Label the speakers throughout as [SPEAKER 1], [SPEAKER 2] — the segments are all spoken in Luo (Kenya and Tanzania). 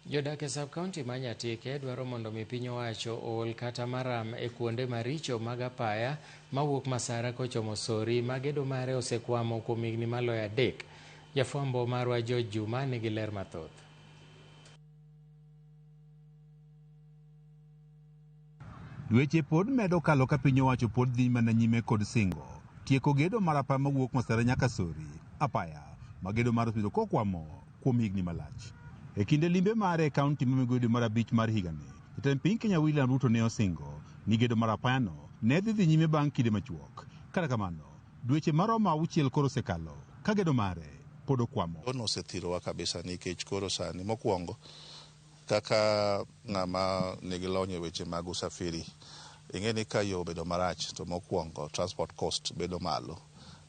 [SPEAKER 1] Jodak e sub-county ma Nyatike dwaro mondo mi piny owacho ool kata maram e kuonde maricho mag apaya mawuok Masara kochomo Sori ma gedo mare osekwamo kuom higni maloyo 3. Jafwambo marwa George Juma nigi ler mathoth.
[SPEAKER 2] Dweche pod medo kalo ka piny owacho pod dhi mana nyime kod singo tieko gedo mar apaya mawuok Masara nyaka Sori, apaya ma gedo mar osebedo kokwamo kuom higni malach. E kinde limbe mare e kaunti ma Migori dwe mar 5 mar higani, jatend piny Kenya William Ruto ne osingo ni gedo mar apayano ne dhi dhi nyime bang' kinde machuok. Kata kamano, dweche maromo 6 koro osekalo ka gedo mare pod okwamo.
[SPEAKER 3] Ono osethirowa kabisa nikech koro sani mokwongo kaka ng'ama nigi lony e weche mag usafiri, ing'e ni ka yo obedo marach to mokwongo transport cost bedo malo,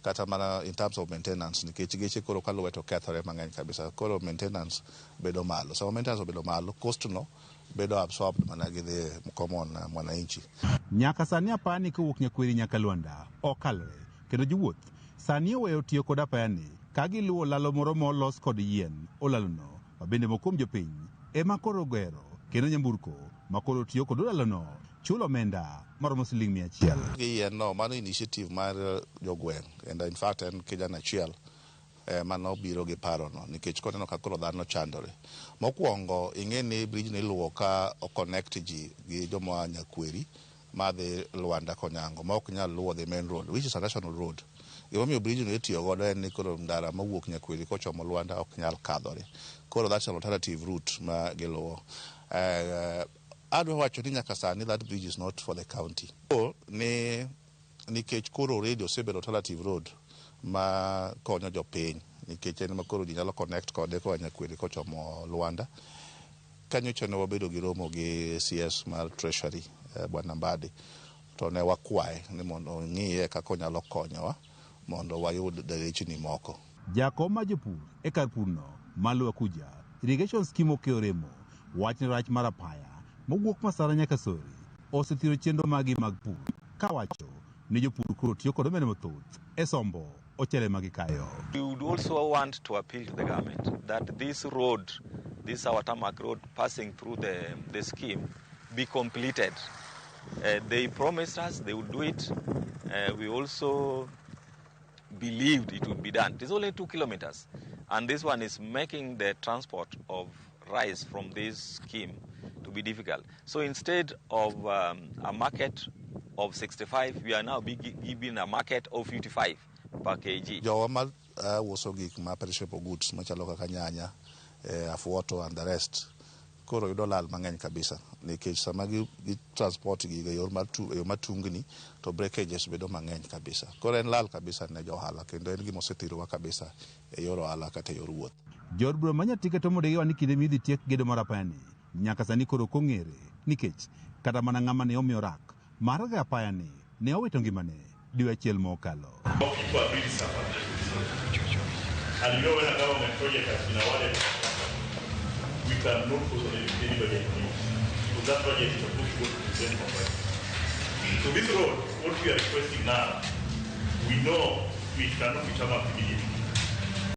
[SPEAKER 3] kata mana in terms of maintenance, nikech geche koro kaluwe to kethore mang'eny kabisa, koro maintenance bedo malo. Sama maintenance obedo malo, cost no bedo absorbed mana gi the common mwananchi.
[SPEAKER 2] Nyaka sani apaya ni kowuok Nyakweri nyaka Luanda ok kalre, kendo jowuoth sani oweyo tiyo kod apaya ni ka giluwo lalo moro molos kod yien. Olalono ma bende moko kuom jopiny ema koro gero, kendo nyamburko ma koro tiyo kod olalono chulo omenda maromo siling 100.
[SPEAKER 3] Gi yien no, mano initiative mar jogweng', and in fact en kijana achiel mano biro gi parono nikech koneno ka koro dhano chandore. Mokwongo ing'e ni bridge ni iluwo ka o connect ji gi joma Nyakweri madhi Luanda Konyango ma ok nyal luwo the main road, which is a national road. Gimomiyo bridge no itiyo godo en ni koro ndara mawuok Nyakweri kochomo Luanda ok nyal kadhore. Koro that's an alternative route ma giluwo. Adwa wacho ni nyaka sani that bridge is not for the county. Ni nikech koro already osebedo alternative road ma konyo jopiny, nikech en ma koro ji nyalo connect kode koa Nyakweri kochomo Luanda. Kanyocha ne wabedo gi romo gi CS mar Treasury, Bwana Mbadi, to ne wakwaye ni mondo ong'iye kaka onyalo konyowa mondo wayud derechni moko.
[SPEAKER 2] Jakom mar jopur e kar purno ma Kuja Irrigation Scheme Okeyo Remo wach ni rach mar apaya mowuok Masara nyaka Sori osethiro chenro magi mag pur, kawacho ni jopur koro tiyo kod omenda mathoth e sombo ochele ma gikayo.
[SPEAKER 4] We would also want to appeal to the government that this road, this our tarmac road passing through the scheme, be completed. They promised us they would do it. We also believed it would be done. It is only 2 kilometers, and this one is making the transport of rice from this scheme to be difficult. So instead of a market of 65, we are now giving a market of 55 per kg.
[SPEAKER 3] Jowa ma uso gik ma perishable goods machalo kaka nyanya, afuoto and the rest, koro yudo lal mang'eny kabisa nikech sama gi transport gigo e yor mar e yo matungni to breakages bedo mang'eny kabisa. Koro en lal kabisa ne jo ohala, kendo en gima osethirowa kabisa e yor ohala kata e yor wuoth.
[SPEAKER 2] Jood bura ma Nyatike to modegiwa ni kinde midhi tiek gedo mar apaya ni nyaka sani koro ok ong'ere, nikech kata mana ng'ama ne omiyo rak mar gero apaya ni ne owito ngimane dwe achiel mokalo.
[SPEAKER 5] People have really suffered. And you know, when a government project has been awarded, we cannot force anybody to do, because that budget is supposed to go to the same company. So this road, what we are requesting now, we know it cannot be tarmac immediately.